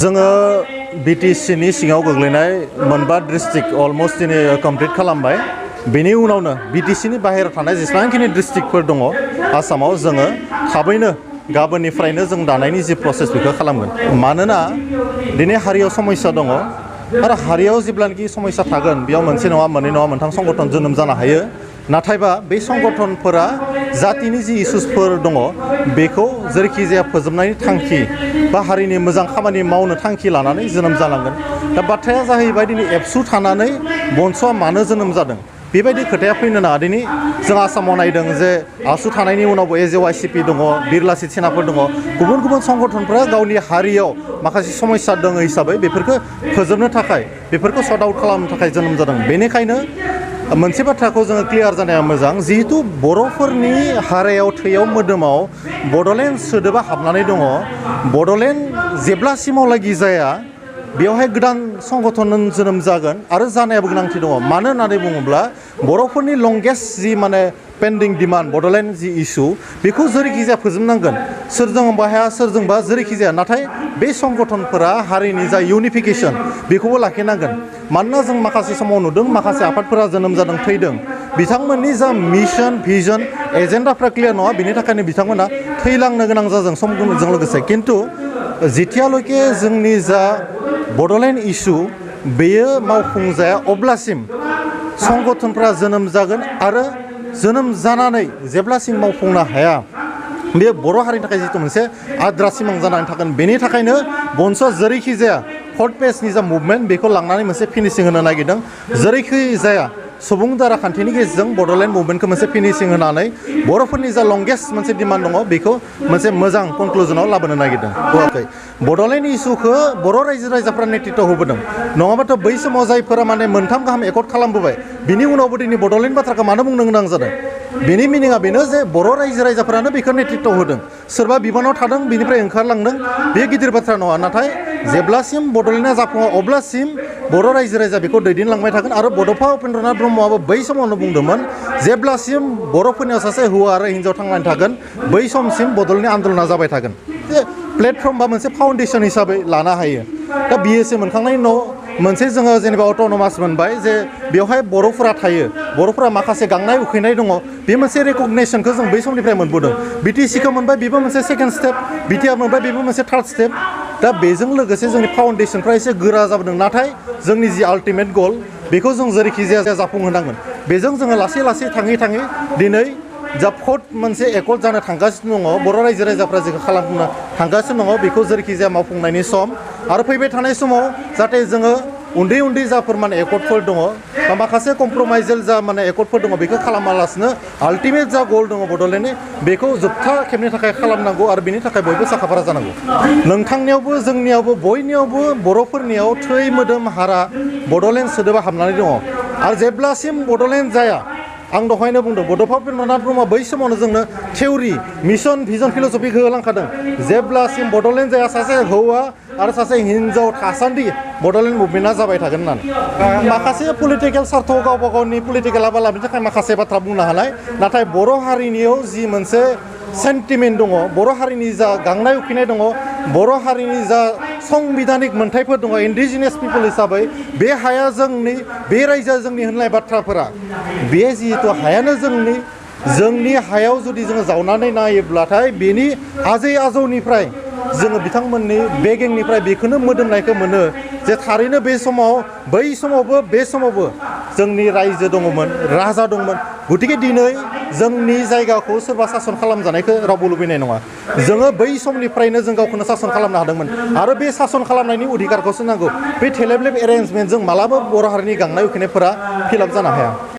जोङो BTC नि सिङाव गोग्लैनाय मोनबा डिस्ट्रिक्ट अलमोस्ट दिनै कमप्लिट खालामबाय। बेनि उनावनो BTC नि बाहेरायाव थानाय जेसेबांखिनि डिस्ट्रिक्टफोर दङ आसामाव जोङो थाबैनो गाबोननिफ्रायनो जों दानायनि जि प्रसेस बेखौ खालामगोन। मानोना दिनै हारियाव समस्या दङ आरो हारियाव जेब्लानोखि समस्या थागोन बेयाव मोनसे नङा मोननै नङा मोनथाम संगठन जोनोम जानो हायो। नाथायबा बे संगठनफोरा जातिनि जि इसुसफोर दङ बेखौ जेरैखि जाया फोजोबनायनि थांखि बा हारिनि मोजां खामानि मावनो थांखि लानानै जोनोम जालांगोन। दा बाथ्राया जाहैबाय दिनै एबसु थानानै बनसुआ मानो जोनोम जादों बेबायदि खोथाया फैनो नाङा। दिनै जों आसामाव नायदों जे आसु थानायनि उनावबो AJYCP दङ, बिरलासि सेनाफोर दङ, गुबुन गुबुन संगठनफोरा गावनि हारियाव माखासे समस्या दङ हिसाबै बेफोरखौ फोजोबनो थाखाय बेफोरखौ सर्ट आउट खालामनो थाखाय जोनोम जादों। बेनिखायनो मोनसे बाथ्राखौ जोङो क्लियार जानाया मोजां, जिहेतु बर'फोरनि हारायाव थैयाव मोदोमाव बड'लेण्ड सोदोबा हाबनानै दङ। बड'लेण्ड जेब्लासिमावलागि जाया बेवहाय गोदान संगठन जोनोम जागोन आरो जानायाबो गोनांथि दङ। मानो होननानै बुङोब्ला बर'फोरनि लंगेस्ट जि माने पेन्डिं डिमान्ड बड'लेण्ड जि इस्यु बेखौ जेरैखि जाया फोजोबनांगोन। सोरजोंबा हाया सोरजोंबा जेरैखि जाया, नाथाय बे संगठनफोरा हारिनि जा इउनिफिकेसन बेखौबो लाखिनांगोन। मानोना जों माखासे समाव नुदों माखासे आफादफोरा जोनोम जादों थैदों, बिथांमोननि जा मिशन भिजन एजेन्डाफ्रा क्लियार नङा, बेनि थाखायनो बिथांमोना थैलांनो गोनां जादों समजों लोगोसे। खिन्थु जेथियाल'के जोंनि जा बड'लेण्ड इस्यु बेयो मावफुंजाया अब्लासिम संगठनफ्रा जोनोम जागोन आरो जोनोम जानानै जेब्लासिम मावफुंनो हाया बे बर' हारिनि थाखाय जिथु मोनसे आद्रा सिमां जानानै थागोन। बेनि थाखायनो बनसुआ जेरैखि जाया 4th पेजनि जा मुभमेन्ट बेखौ लांनानै मोनसे फिनिशिं होनो नागिरदों। जेरैखि जाया सुबुं दारा खान्थिनि गेजेरजों बड'लेण्ड मुभमेन्टखौ मोनसे फिनिशिं होनानै बर'फोरनि जा लंगेस्ट मोनसे डिमान्ड दङ बेखौ मोनसे मोजां कनक्लुजनाव लाबोनो नागिरदों। होआखै, बड'लेण्ड इस्युखौ बर' रायजो राजाफ्रा नेतृत्व होबोदों। नङाबाथ' बै समाव जायफोरा माने मोनथाम गाहाम एकर्ड खालामबोबाय बिनि उनावबो दिनै बड'लेण्ड बाथ्राखौ मानो बुंनो गोनां जादों? बेनि मिनिङा बेनो जे बर' रायजो राजाफोरानो बेखौ नेतृत्व होदों। सोरबा बिबानाव थादों बिनिफ्राय ओंखारलांदों, बे गिदिर बाथ्रा नङा। नाथाय जेब्लासिम बड'लेण्डआ जाफुङा अब्लासिम बर' रायजो राजा बेखौ दैदेनलांबाय थागोन। आरो बड'फा उपेन्द्रनाथ ब्रह्मआबो बै समावनो बुंदोंमोन जेब्लासिम बर'फोरनियाव सासे हौवा आरो हिन्जाव थांनानै थागोन बै समसिम बड'लेण्डनि आन्दलना जाबाय थागोन। प्लेटफर्म बा मोनसे फाउन्डेसन हिसाबै लानो हायो। दा BSc मोनखांनायनि उनाव मोनसे जोङो जेनेबा अट'नमास मोनबाय जे बेवहाय बर'फोरा थायो, बर'फोरा माखासे गांनाय उखैनाय दङ, बे मोनसे रेकगनेसनखौ जों बै समनिफ्राय मोनबोदों। BTC-खौ मोनबाय, बेबो मोनसे सेकेन्ड स्टेप, BTR मोनबाय, बेबो मोनसे थार्ड स्टेप। दा बेजों लोगोसे जोंनि फाउन्डेसनफ्रा एसे गोरा जाबोदों। नाथाय जोंनि जि आल्टिमेट गल बेखौ जों जेरैखि जाया जाफुंहोनांगोन। बेजों जोङो लासै लासै थाङै थाङै दिनै जा 4th मोनसे एकर्ड जानो थांगासिनो दङ, बर' रायजो राजाफ्रा जेखौ खालामनो थांगासिनो दङ बेखौ जेरैखि जाया मावफुंनायनि सम। आरो फैबाय थानाय समाव जाहाथे जोङो उन्दै उन्दै जाफोर माने एकर्डफोर दङ बा माखासे कमप्रमाइजेल जा माने एकर्डफोर दङ बेखौ खालामालासिनो आल्टिमेट जा गल दङ बड'लेण्डनि बेखौ जोबथा खेबनि थाखाय खालामनांगौ आरो बेनि थाखाय बयबो साखाफारा जानांगौ। नोंथांनियावबो जोंनियावबो बयनियावबो बर'फोरनियाव थै मोदोम हारा बड'लेण्ड सोदोबा हाबनानै दङ। आरो जेब्लासिम बड'लेण्ड जाया, आं दहायनो बुंदों बड'फा उपेन्द्रनाथ ब्रह्मआ बै समावनो जोंनो थिउरि मिशन भिजन फिल'सफिखौ होलांखादों। जेब्लासिम बड'लेण्ड जाया सासे हौवा आरो सासे हिन्जाव थासान्दि बड'लेण्ड मुभमेन्टआ जाबाय थागोन होननानै। माखासे पलिटिकेल सार्थ गावबा गावनि पलिटिकेल आबालाबनि थाखाय माखासे बाथ्रा बुंनो हानाय, नाथाय बर' हारिनियाव जि मोनसे सेन्टिमेन्ट दङ, बर' हारिनि जा गांनाय उखैनाय दङ, बर' हारिनि जा संबिधानिक मोन्थाइफोर दङ इन्डिजिनियास पिपल हिसाबै बे हाया जोंनि, बे रायजोआ जोंनि होननाय बाथ्राफोरा बे जिहेतु हायानो जोंनि हायाव जुदि जोङो जावनानै नायोब्लाथाय बेनि आजै आजौनिफ्राय जोङो बिथांमोननि बेगेंनिफ्राय बेखौनो मोदोमनायखौ मोनो जे थारैनो बे समाव बै समावबो जोंनि रायजो दङमोन, राजा दंमोन। गतिके दिनै जोंनि जायगाखौ सोरबा सासन खालामजानायखौ रावबो लुबैनाय नङा। जोङो बै समनिफ्रायनो जों गावखौनो सासन खालामनो हादोंमोन आरो बे सासन खालामनायनि अधिकारखौसो नांगौ। बे थेलेबलेब एरेन्जमेन्टजों मालाबा बर' हारिनि गांनाय उखैनायफोरा फिलाप जानो हाया।